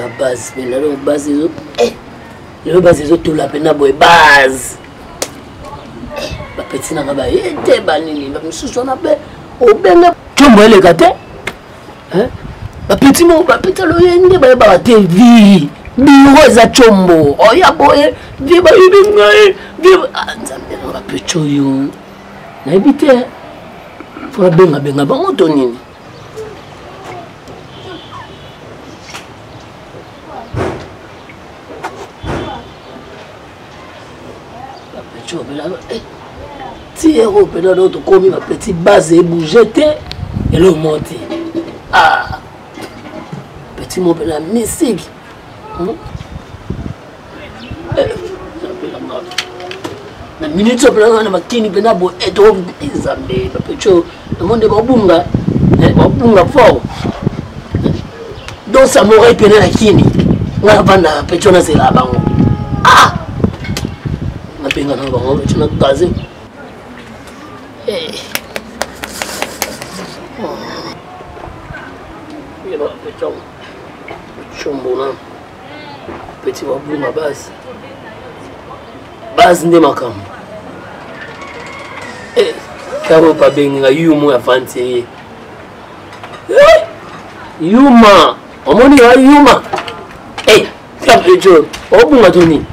Na base mpe lelo base ezo eh, lelo base ezotola mpe na boye base eh, bapeti nanga baye te banini bamisusu wana mpe obenga combo eleka te eh? Bapeti moko bapeti aloye nde bayebaka te vie biro eza combo oya boye vie bayebi ngai vie ah, nzambe nanga bapeti oyo nayebi te fo nabengabenga bango to nini. Ti ero mpena do tokomi bapetit base ebouge te eloko moko te. Ah, petit mo mpena mystique. Na minute oyo mpena na makini mpena boye eto nzambe bapeti oyo namoni nde babunga babunga fort donc samorai mpena na kini nga navanda peti oyo nazela bango. Ah, nabenga na bango peti na gaze. Chombona peti babunga base base nde makambo. Karo babengi nga yumu ya fanti ye yuma omoni ya yuma jo obunga to nini.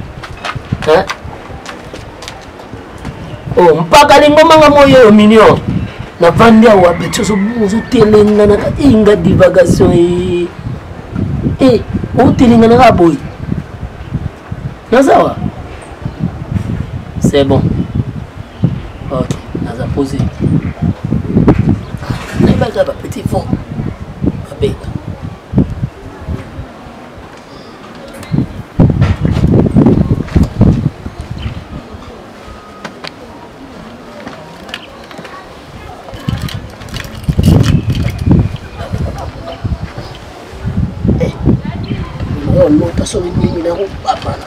Oh, mpaka lingomanga moyo oyo minion navandi awa peti ozotelenganaka inga divagation e otelenganaka boye nazawa. C'est bon, ok, naza posé nayebaka bapetit fond babenga. Lota soki nini nakobabana.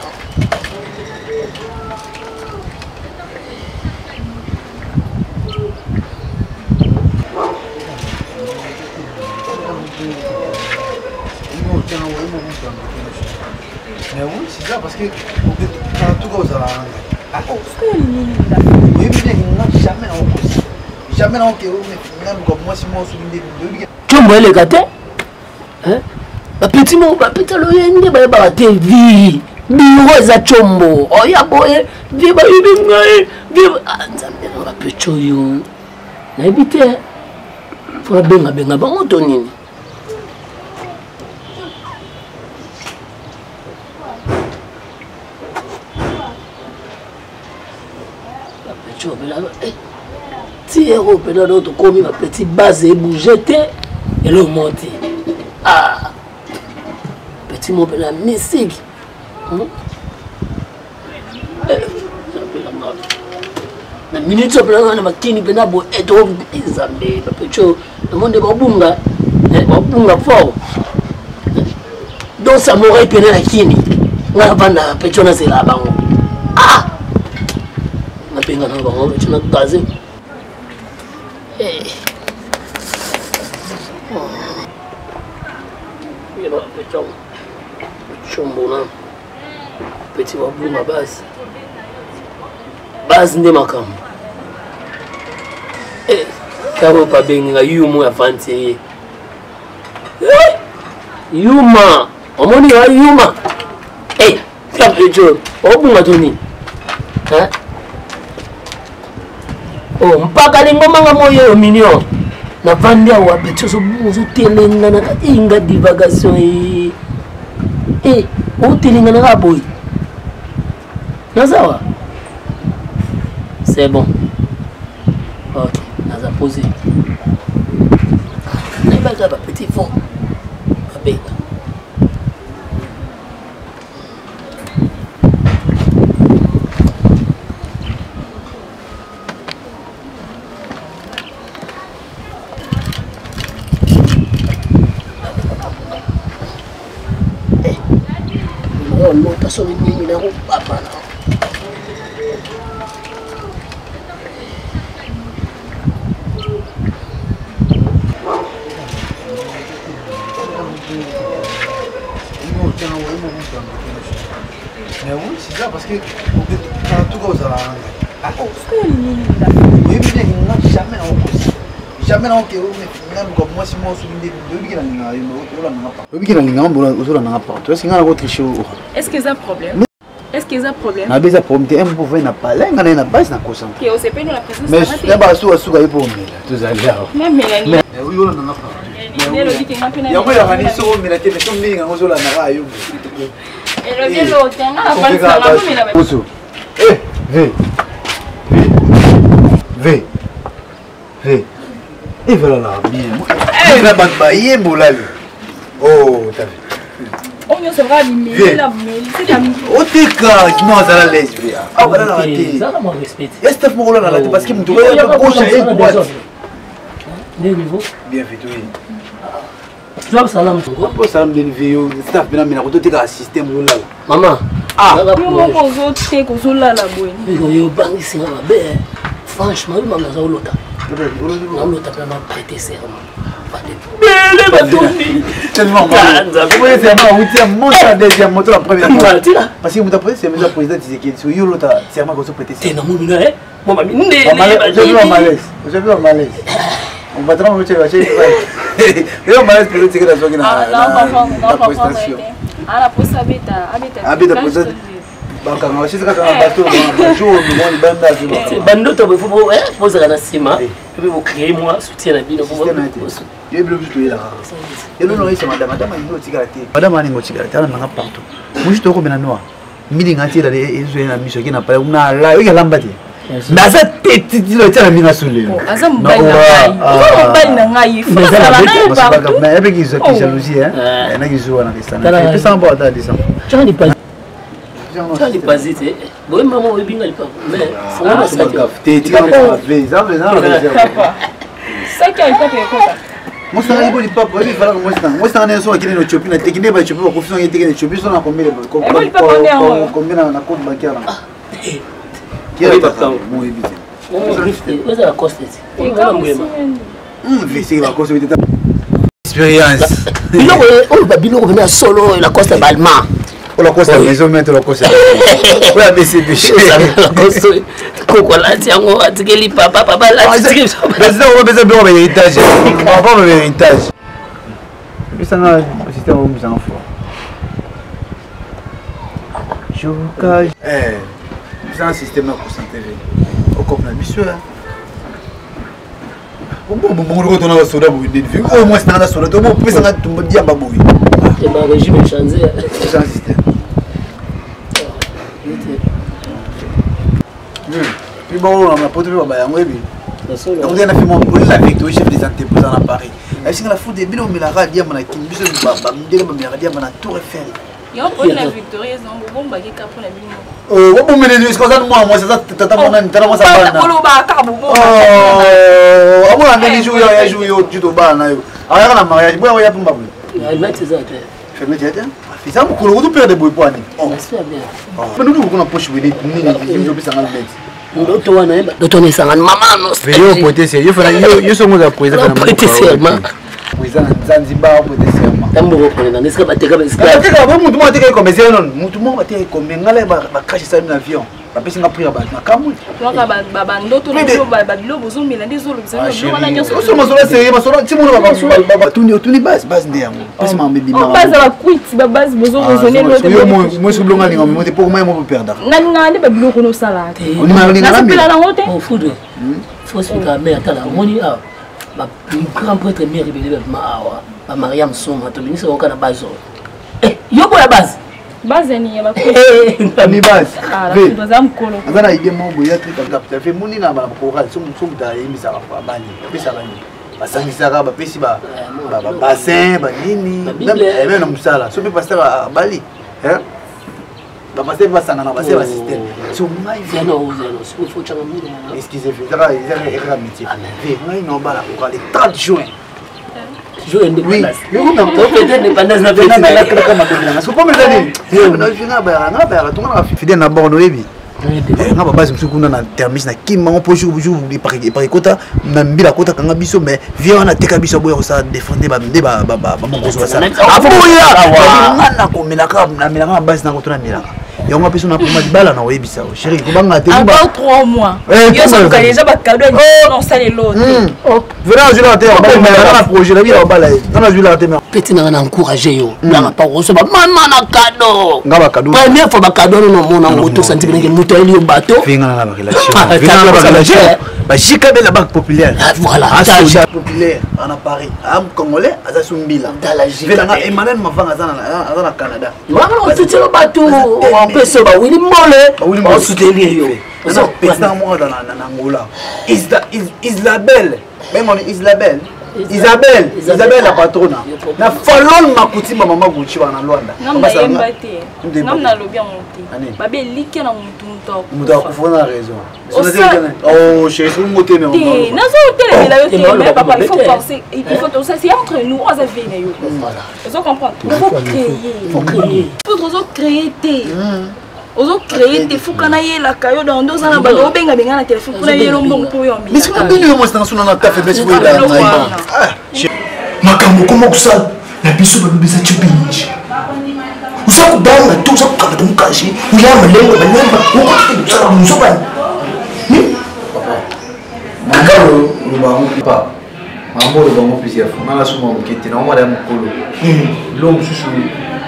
Mais oui, c'est ça, parce que en tout cas, ozala oyebi bien nga jamais nakokosa, jamais nakoke naluka mwasi moko soki nde oyebi. Combo eleka te bapeti moko bapeti aloye nde bayebaka te vie biro eza combo oya boye vie bayebi ngai vie. Ah, nzambe nanga bapeti oyo nayebi te fo nabengabenga bango to nini. Ti ero mpena do tokomi bapetit base ebouge te eloko moko te. Ah, petit mo mpena mystique. Na minute oyo mpena na makini mpena boye eto nzambe bapeti oyo namoni nde babunga babunga fort donc samorai mpena na kini nga navanda peti oyo nazela bango. Ah, nabenga na bango peti na gaze. Chombona peti babunga base base nde makambo. Karo babengi nga yumu ya fanti ye yuma omoni ya yuma jo obunga to nini. Oh, mpaka lingomanga moyo oyo minion navandi awa peti ozotelenganaka inga divagation e otelenganaka boye nazawa. C'est bon, ok, naza posé nayebaka bapetit fond babenga. Lota soki nini nakobabana. Mais oui, c'est ça, parce que en tout cas, ozala oyebi bien nga jamais nakokosa, jamais nakoke naluka mwasi moko soki nde oyebiki nalingaka yo, olandanga partout, oyebiki nalingaka, ozolandanga partout. Est ce nga nakotriche? Est ce que eza problème? Est ce que eza problème? Nabe eza problème te. Un po na palais, nga naye na base na concentre. Osepeli na présence? Mais na basuka ye mpo omela, tozali awa. Oui, olandanga partout. Yango yanga ni soko omela te, mais so mingi yango ozolandaka yo. Oso. Eh, V. V. V. V. Et voilà là, bien. Eh, la bato bayembolali. Oh, t'as vu. Oyo nyonso kaka bimeli. Oteka kino azala lesbia, abalalaka te. Estef moko olalaka te, parce que moto gauche et droite. Bien fait, oui. Salam. Salam bien vieux staff bena mena kototekaka système olala. Mama. Ah, yo moko ozoteka, ozolala boye. Oyo obangisinga mabe, franchement. Oyo mama, naza olota, naolota mpe na prêter serment, bato ebele batondi. Deuxième moto, la première, parce que moto aprêter serment eza président Tshisekedi. So yo olota serment kozo prêter? Te, namoni na mwa bamindele. Ozobi ba malaise, batama yo malaise président Tshisekedi azwaki na prestation. Abeta président, bakanga basisi kaka na bato bajour mimoni banda. Bandoto boye, fo bozala na nsima mpe bocrée mwa soutien na bino. Yo bilo biso toyelaka elo noyesa madame. Madame alingi otikala te, madame alingi otikala te, alandanga partout. Mosusu tokomela noir milinga ti elala ezoya na miso, ake na pale na ala oyoki alamba te, mais aza te titilo etia na minga solelo. Aza mobali na ngai, na ngai. Epeki jalousie nakizuwa na kristana, epesanga mpo ata décembre. Tia lipazi te boye, mama, oyebinga lipa mais fongola saki. Saki ya lipapa ekota. Mwasi nanga yebo lipapa, oyebi valaka mwasi nanga. Mwasi nanga ndenge so akende na Ethiopie, na teki nde ba Ethiopie bakofi songi eteki na Ethiopie so na combien na compte bancaire nanga moyebi te. Eza Lacoste te. Veseki bakosi te, expérience. Biloko oyo, babiloko pene ya solo, Lacoste balma. Lacoste maison maître, Lacoste oyo abcb. Lacoste koko alati yango, atikeli papa, papa alati. Président oyo pesa biloko ba héritage, papa ba héritage epesanga système omisanga fort joka epesanga système na concentré okope na biso. Bongo tona basoda boye nini? Oyo mwasi nanga na soda to bopesanga tumba diamba boye. Régime echange. Echange système. Puis bon, na poto mpe baba yango yebi. Donc na fi mo la Victorie, chef des entreprises na Paris, ayesinga na fude bino omelaka diamba na Kini, biso bamindele bamelaka diamba na Tour Eiffel. Yo mpona Victorie ezango bobombaki ka mpona bino. Obomeleli esika oza mwana mwasi, aza tata mwana, tata mwasi abana. Olobaka kaka bobomba. Amona ndenge jour yo ya jour yo tu tobala na yo, ayaka na mariage boya oya pumba boye. Helmet eza te. Helmet eza te, eza mokolo kutu perde boye po ani mpe nduku kuna poche boye nini ozopesanga helmet? Ndoto wana, ndoto wana esangani mama. Yo prêter serment, yo fana yo songo za président. Prêter serment. Président na Zanzibar, prêter serment. Tamboko président esika bateka. Bateka bo mutu moko ateka ekombe zelo nono, mutu moko bateka ekombe ngala bacrash esali na avion, bapesi nga prix ya bato makambo. Kaka bandoto na bino, babilo bozomela nde ezolobisa bino wana nyonso. Oso masolo sérieux, masolo ti mona batuni, otuni base, base nde yango mpasi makambo ebimaka. Base bakwiti, babase bozoraisonne. Mwesi bilonga alinga memo te po koma ye moko perdaka. Nalingaka nde babiloko nosalaka te, nasepela nango te. Foudre fosfika me atala omoni awa ba grand prêtre mare ebele babima awa, bamariam soma tobimisa bango kaka na base oyo yo boya base. Base ni ya ni base. Aza mokolo. Aza na idée moko boye ya truc capital fe moni na bakoral so moto ayemisaka bani, apesaka nini, basangisaka, bapesi babassin banini, même na mosala so mpe pasteur abali, bapaster basangana, base basystème so ngai. Excuse, ezaka ekaka métier ve ngai naobala koka le 30 juin. Jour indépendance. Indépendance na fidèle na borne oyebi. Nga babase mosusu kuna na termis na kimango mpo jour jour epaki ekota na mbila akota kanga biso, mais vie wana ateka biso, aboya kosala défendre nde bamokoso basala, aboya. Nga nakomelaka, namelaka na base nango to namelaka yango apeso na poma libala na oyebisa o chéri kobanga te. Encore 3 mois, yo soka déjà ba cadeau non sale l'autre. Vraiment azwilaka te na projet nabi ya babala ye, nga nazwilaka te. Petit nanga na encourage yo nanga pa kosoba mama na cadeau. Nga ba cadeau. Première fois ba cadeau no mona ngo to santi ndenge moto ayeli yo bateau. Venga na ba relation, venga na ba relation, bajika be la banque populaire. Ah, voilà. Asoda populaire ana Paris, am congolais aza sumbila. Tala Jika. Venga Emmanuel Mavanga aza na Canada. Mama osutela bato opesa bawili mbole osuteli yo. Président moko aza na Angola, Isabelle, bengoni Isabelle, Isabelle, Isabelle la patrona na Falon Makutimba, mama Gucci wana Lwanda. Ngam nayemba te, ngam nalobi yango te, babe elike na mutu mutu. Moto akufa na raison. Oh chérie, soki motema. Te, nazotelemela yo te, mais papa, il faut penser, il faut ça, c'est entre nous, oza vie na yo, ozo comprendre, il faut créer, faut créer. Faut ozo créer te, ozocréer te, fuka nayelaka yo donc nde oza na bato obengabenga na telefone mpona yelo mbongo mpo oyo. Mais soki bino yo mwasi nanga suna na ta faiblesse koyeba ngai. Makambo okoma kosala na biso balobisa cibinji, uza kobanga te, uza kokanga te mokaji oya malemba malemba okotike kosala mozobani. Mama oloba yango pa, mama oloba yango plusieurs fois, nga nasoma moke te, naomada ya mokolo biloko mosusu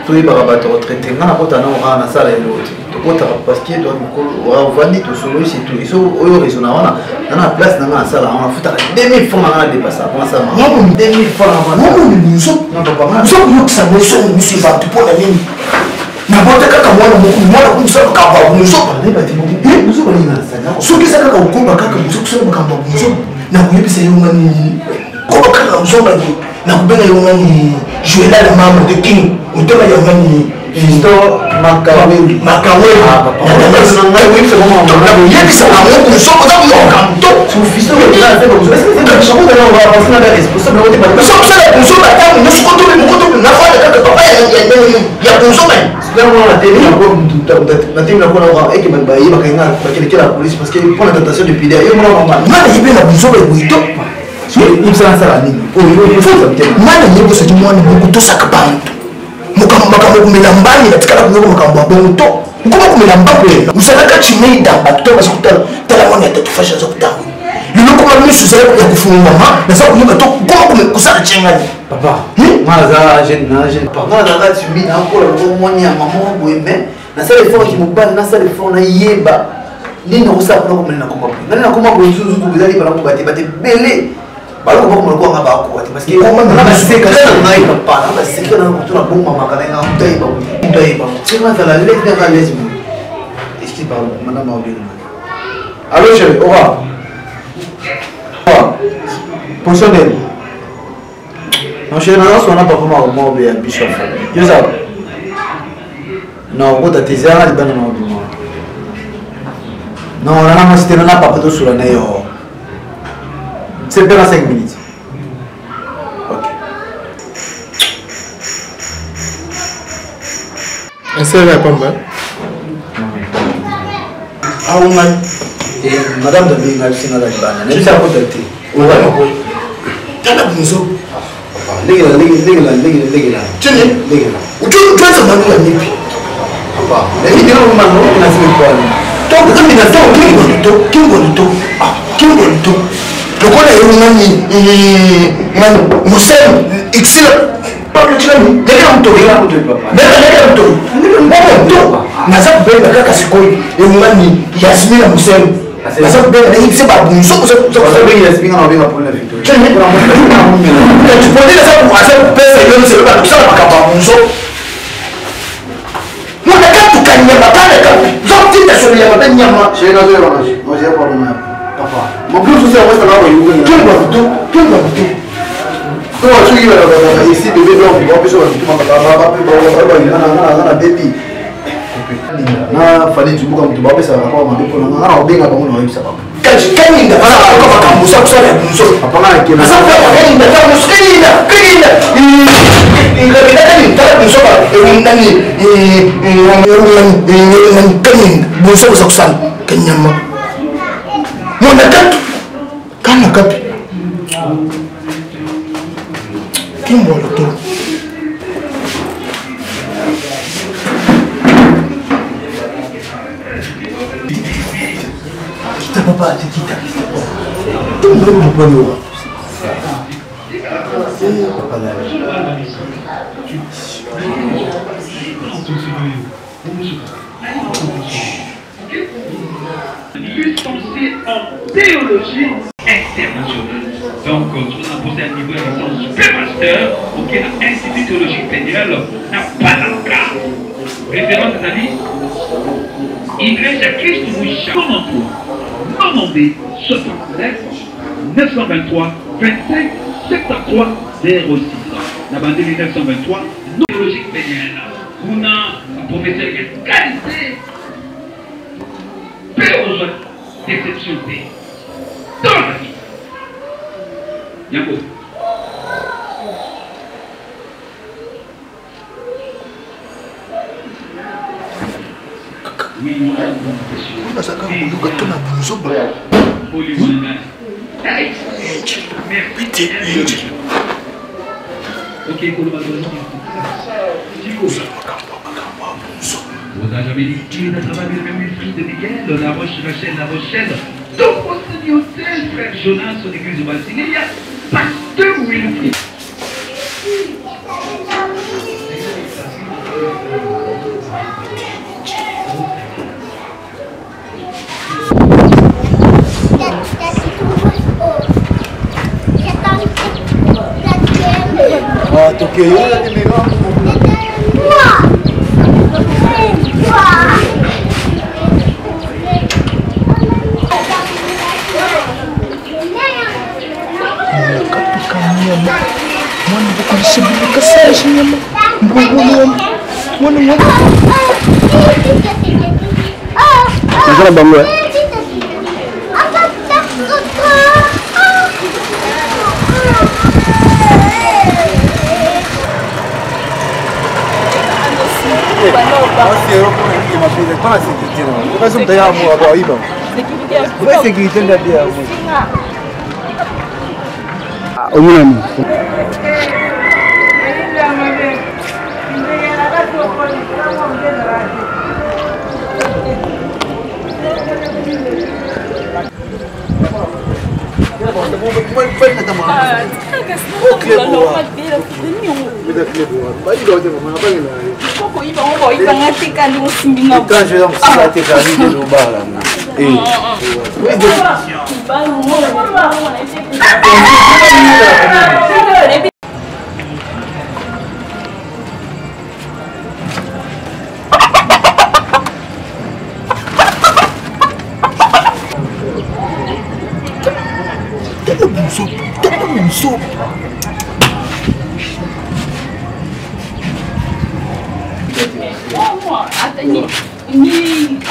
toyebaka bato retraite. Nga nakota na okaa nasala eloko te, tokotaka parce que toa mokolo ovandi tosoloi, surtout eso oyo raisonna wana na na place na nga nasala yango, nafutaka 2000 francs na nga na dépassa mpo nasala 2000 francs. Namoni muzo oza koyokisa meso miso bato mpo na nini? Nabota kaka mwana moko, mwana komosala makambo ya bonzoba. Soki eza kaka kokoba kaka bozo kosala makambo ya bonzoba, nakoyebisa yo ngani koba kaka nzoba ni nakobenga yo ngani Joela le mama de king otema ya ngani. Fiston Makaweli. Makaweli, nakoyebisa bango bonzoba oza koyoka moto osala bonzoba ntango nyonso kotobi mokotobi nafanda kaka papa ya ndenge nini ya bonzoba. Natemi na kona eke bayebaka nga bakelekela la police parce que mpona tentation de pide yo mona mama. Nga nayebi na bonzoba eboyi to. Ibisa nasala nini? Nga nayebi soki mwana moko tosaka bantu makambo komela mbangi, natikala koyoka makambo ya bongo to nkoma komela mbangu ozalaka chimeida bato to baza kotala tala mwana ya tatu fashi aza kotanga lelo koma miso ezala ya kofungwama, naza koyeba to koma kosala tiengani. Papa, nga naza jeune na jeune, papa, nga nazalaka tumi nakola loko mwa nyama moko boye, mais nasala effort ki mobali, nasala effort nayeba nini nakosala mpona komela nakoma boye. Ngani nakoma boye nzuzu ezali bana kobate bate ebele baloko bakoma lokola nga bakoka te parce que nga baseka na ngai, papa, na baseka na moto na bomamaka na nga moto ayeba moto ayeba soki nazala lese naza lese boye. Excuse, pardon madame aobenga. Allo chéri, ora position nini? Non chéri, naza sona papa moko boye ya biso ya famille yo za na okota te, ezalaka libanda na obima. Non, nana mwasi te, nana papa tosola na yo, c'est bien 5 minutes. Ok. Insere ya pamba. Awo ngai madame tabenga biso naza libanda, nayebisa akota te. Tala bonzo. Ndengela, ndengela, ndengela, ndengela. Tini ndengela. Utwenza manu ya mipi. Papa, ndengela manu na simi kwani. To kingondo to kingondo to kingondo to lokola yo ngani ngani musem ixila lekela moto, lekela moto mbongo to naza kobenga kaka sikoyo engani Yasmina Musem, naza kobenga nayebise babunzo. Aza kopesa yo nzela bato kosala makambo ya bunzo monaka tuka nyama kaleka zotinda solo ya mabe nyama. Kingwa butu. Soki esi bebe biso babitu na bebi na fali tumbuka moto bapesaka rapport mabe mpona nga na obenga bango na oyebisa bango. Kaninda aza makambo oza kosala ya bunzo. Papa, nga na aza kaninda kaninda kaninda. Nzoka nani nani kani bonso oza kosala kanyama mwana katu kana kapi kimbo loto. Kita papa, kita. Tunggu papa ni. Papa Licencié en théologie internationale. Donc, on a posé un niveau de licence super master auquel l'Institut théologique fédéral n'a pas encore. Référence à vie, Iglesia Cristo Moucha, 93, 92, 69, 923, 25, 73, 06. La bande 1923, théologique fédérale. Kuna, professeur de qualité, mpe ozwa déception te dans la vie yango. Nazalaka koluka to na buzoba pete angel makambo makambo ya buzoba. On n'a jamais dit qu'il n'a travaillé le même esprit de Miguel, la Roche, Rachel, la Rochelle. Donc, on se dit hôtel, frère Jonas, son église de Basileia, pasteur Wilfried. Ah, tokei. Mwana bokolisebulikasaji nyama mbongolo mwana mwana. Naza na bango. Sécurité nde omonani. Koyibanga te kandi osimbi nga. Tala buzoba, tala buzoba.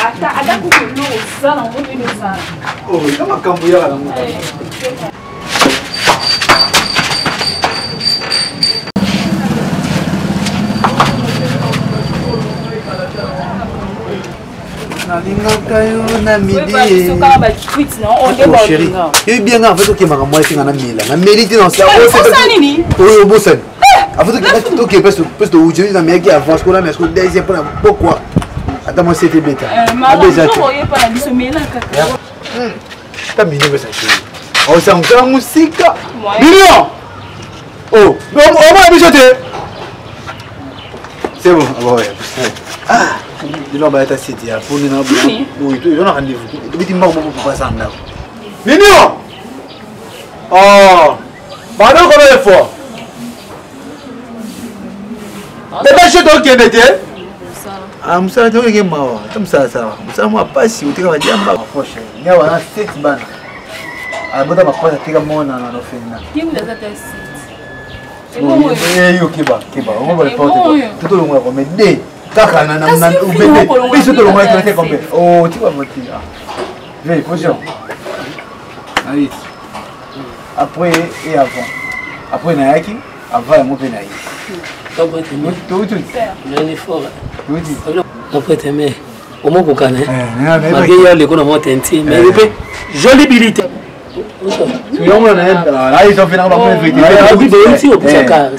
Ata kukolo osala ngo mpe ozala. Eza makambo yaka nango. Nalingaka yo na midi. Chéri, yebi bien nga afait okemaka mwa esinga na mela nameli te. Oyo obosani, afait toke pese touti na meyaki avance kona mea siko deuxième mpona pokwa ata mwa sete beta abeza te ata mini pesa. Chéri, osangusala mosika million omona biso te. C'est bon, ah ouais. Ah, lelo bayata sete ya poni na boye, toza na rendez-vous, tobeti mbango moko papa aza ndako. Mimio, oh, pardon, combien de fois bebe she tokende te mosala te okeke mawa ata mosala sala mosala mwa pasi oteka badiamba nya wana set bana abota mapasi ateka mona na nofena. Yo keba keba, ongo ba porte totolongola kome de kaka biso tolongola te kombe. Oh, tika moti. Veuille position. Allez, après et avant, après nayaki, avant yango mpe naye. Après, mais omokokana malgré ya leko na mwa tenti mais mpe joli bilite opusaka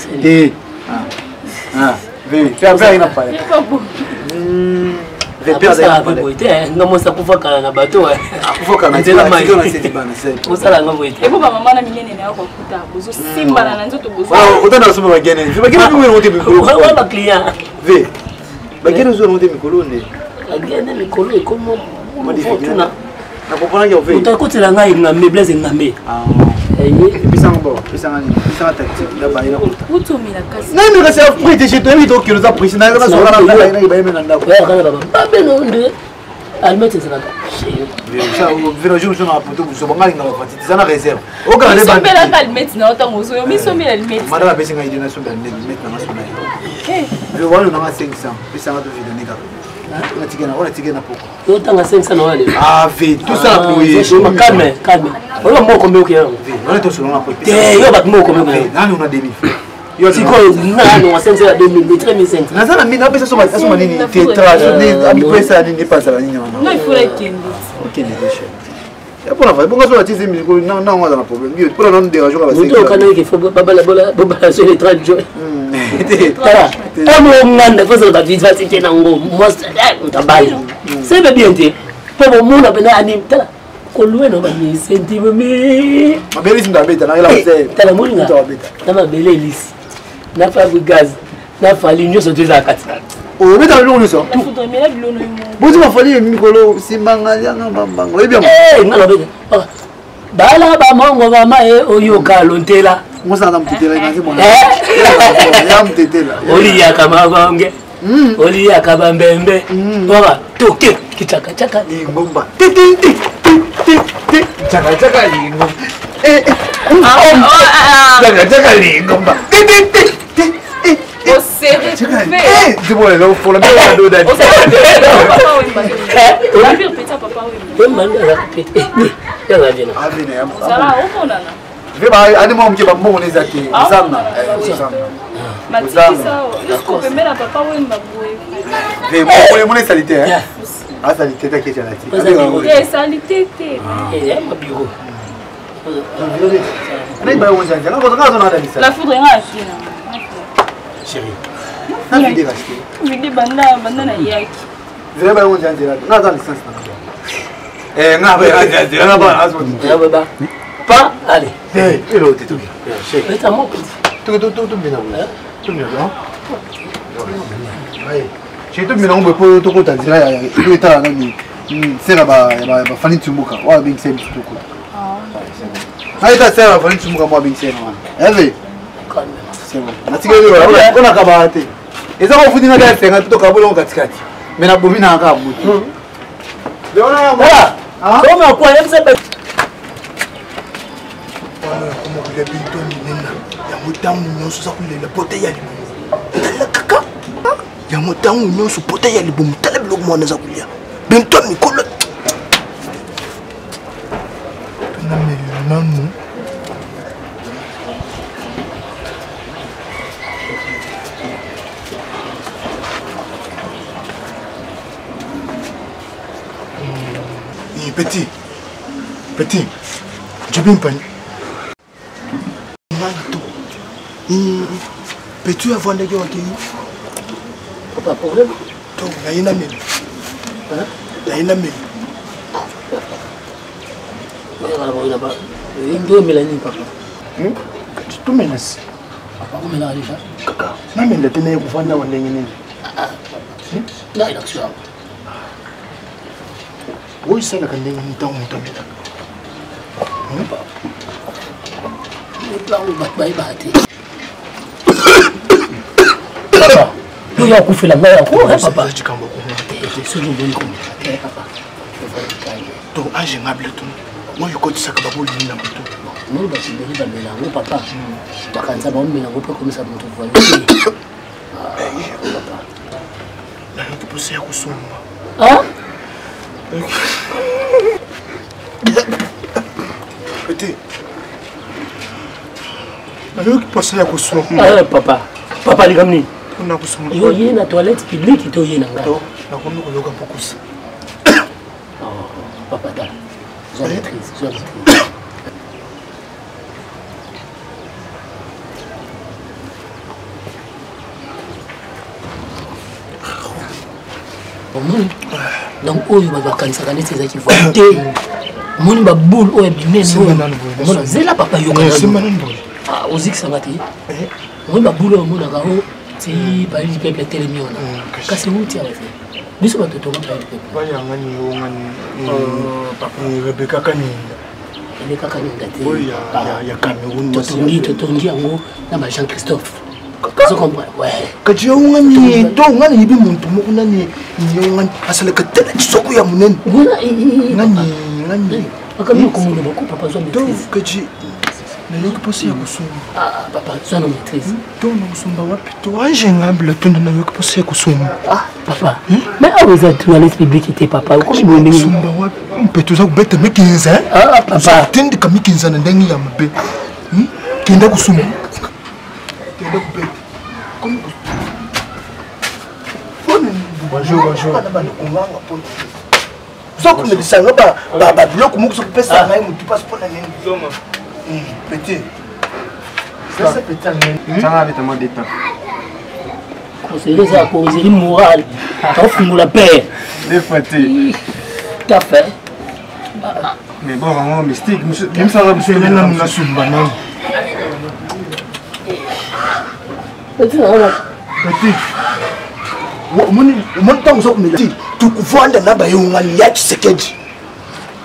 boye te nga mwasi akufa kala na bato osala nga boye te eboma na minene na yo kokuta bozosimbana na nzoto bozootana bagene bagene baclient bagene ozwa te mikolo nde bagene mikolo ekomi tuna nakomprenaki ofe moto akotela ngai engambe blaise engambe nani kasi aprete toyebi tokende oza presi nayobayeme na ndako babeno nde almete ezalaka jour mosusu na poto mosusu bango alingaka bafati eza na réserve omisombelaka almete na yo ntango ozoyo omisombela almete madame apesi ngai ide nasombela almete nanga sona ye wana nanga 500 pesanga tovidone kaka onatikena na poko otanga 500 na wana ave tosala boye calme calme oyo moko mbe okeya wana tosolonga po te yo bato moko mbe okeya nani ona demi sikoyo nano wa 500 ya 2000 3500 naza na mine apesa soma nini tetra amipesa nini epazala nini wana okende te cher mpona va bonga soki atisi mikolo nango aza na problème yo mpona nanu dérange kaka moto okanaki fo bobala so le 30 juin tala ntango nganda fozala bavivacité nango mwasi moto abali sebe bien te mpo bomona mpena ani tala kolue na bamisenti mami mabele elisi abeta tala moninga na mabele elisi na fabrigaz na fali nyonso to ezala kati obeta biloko nyonso boti bafali mikolo simbanga yanga bambanga oyebi yango nga nabeta bala bamongo mama e oyoka lontela mosana mutetela inanzi mwana ya mutetela oliyaka mabonge oliyaka bambembe oka toke kichakachaka lingomba ti ti ti ti ti chakachaka lingomba chakachaka lingomba ti ti ti ti ani mwa moke bambongo eza te ozanga mona esali te asali te taketi alati La foudre nga akina. Chérie. Na vide racheté. Vide banda banda na yaki. Zela ba yonja nzela. Na za licence na. Eh nga ba yonja nzela na ba azo. Ya baba. Pa allez. Eh elo te toki. Chérie. Eta mo petit. Toki to to to mbina. To mbina. Ouais. Chérie to mbina ngombe po to kota nzela ya to etala nani. Sera ba ba fani tumbuka. Wa bengisa biso tokota. Naita sera ba fani tumbuka mwa bengisa wana. Eve. C'est bon. Natikeli wana kabaka te. Eza kofuti nga kaka 50 tokabola ngo katikati. Mais nabomi na kaka moto. Koma kwa yebisa ba komokolia binto minene yango ntango nyonso oza kolela pota ya libumu tala kaka yango ntango nyonso pota ya libumu tala biloko mwana aza kolia binto mikolo Tunameli nanu. Hmm. Petit, petit, Djibi Mpani. Ngai to. Hmm. Petit avandaki wakei. Papa, problème? To, naye na meli. Naye na meli. Ndomela nini papa? Tomela si. Papa omelaka deja? Kaka, namela te naye kovanda wa ndenge nini? Na élection yango. Oyo esalaka ndenge nini ntango moto amelaka? Ntango bato bayebaka te. Papa, yo ya okufela ngai yango papa. Soki oboni komela te papa. To age nga bletu oyo ekotisaka babolimi na motu. Omoni bato ebele bamela yango papa. Bakanisa bamela yango mpe ekomisa moto voye. Papa. Nayoki mposa ya kosomba. Ete. Nayoki mposa ya kosomba. Papa. Papa likambo nini? Yo ye na toilette publique to ye na ngai? Nakomi koyoka mpokusa. Oh, papa tala. Zwa maîtrise, zwa maîtrise. Omoni donc oyo bato bakanisaka neti ezalaki voi te. Omoni baboule oyo ebimeli oyo. Omona zela papa yoka. Ah, ozikisanga te. Eh? Omoni baboule oyo omonaka o ti palais du peuple etelemi wana. Mm, kasi euti awa te. Biso bato tonga palais du peuple. Bayangani yo ngani oh, Rebecca Kaninda. Rebecca Kaninda te. Oyo ya Cameroun. Totongi totongi yango na ba Jean Christophe. Ozo comprendre? Ouais. Kati yo ngani to ngani yebi muntu moko nani yo ngani asalaka tele kisoko ya monene. Ngani ngani. Makambo komona ko papa zwa maîtrise. Kati nayoki mposa ya kosomba. Ah, papa zwa na maîtrise. To na kosomba wapi to ange ngambila tunda nayoki mposa ya kosomba. Ah papa. Mais awa eza toilette publique te papa. Okomi boye ndenge. Kosomba wapi? Mpe toza kobeta mikinza. Ah papa. Tindika mikinza na ndenge ya mabe. Kenda kosomba. Kenda kobeta. Komi Bonjour, bonjour. Ozokomelisa nga babiloko moko sokopesa ngai motu mpasi mpo na nini petit Conseiller eza conseiller moral aofungola père ta fait. Mais bon, vraiment mystique. Misala mosusu nanu nasumba nanu. Petit na wana. Petit. Omoni ntango oza komela tokovanda na bayongani ya Tshisekedi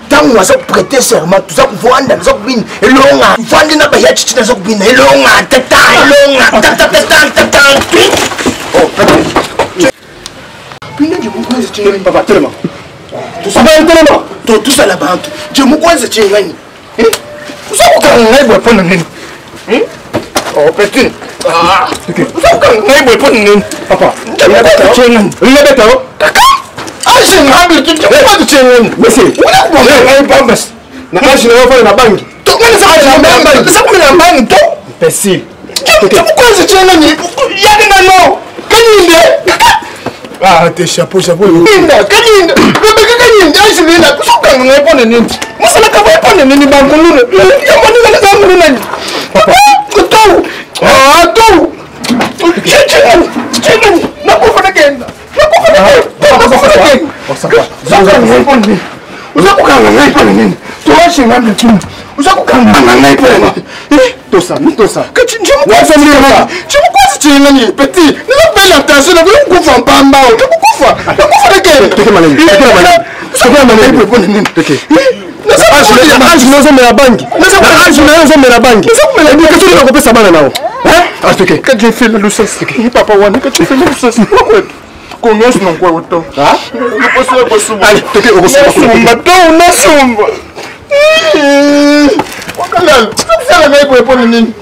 ntango aza koprete serment toza kovanda naza kobina elonga tovandi na baya titi naza kobina elonga tata elonga tatatatata. Papa, telema. Telema. Tosala bantu je mokwanza cengani oza kokanga ngai boye mpo na nini? Oh, petit. Oza kokanga ngai boye mpo na nini? Papa. Cengani. Olinga yo? Kaka. Aje ngambi mokwanza cengani. Monsieur. Una kubonga ngai pambasi. Na age na yo fana na bangi. Eza komela mbangi to. Imbécile. Mokwanza cengani. Yaki nga no. Kanyinde. Ah, te chapeau, chapeau. Inda, kanyinde. Bebeka kanyinde, ajilinda. Kusukanga ngai mpo na nini? Mosalaka boye mpo na nini bankuluna? Yamoninga naza kuluna. Papa, tou. Ah, tou. Chechengani, chengani. Nakufa nakenda. Nakufa nakenda. Nakufa nakenda. Uzakukanga ngai mpo na nini? Uzakukanga ngai mpo na nini? Toashinga mlekini. Uzakukanga ngai mpo na nini? Tosa, tosa. Chimukwazi chengani petit. Nilakubela attention na kufa mpamba. Nakufa. Nakufa nakenda. Toke malenge. Toke malenge. Toke malenge. Mpo na nini? Toke. Age nazomela bangi. Age na ozomela bangi. Education nini nakopesa bana nao? Toke. Kajefela lusasi. Papa wana kajefela lusasi. Konyonso na nkwewo to. Allez, toke okosumba. To nasumba. Wakalala. Sala ngai boye mpo na nini?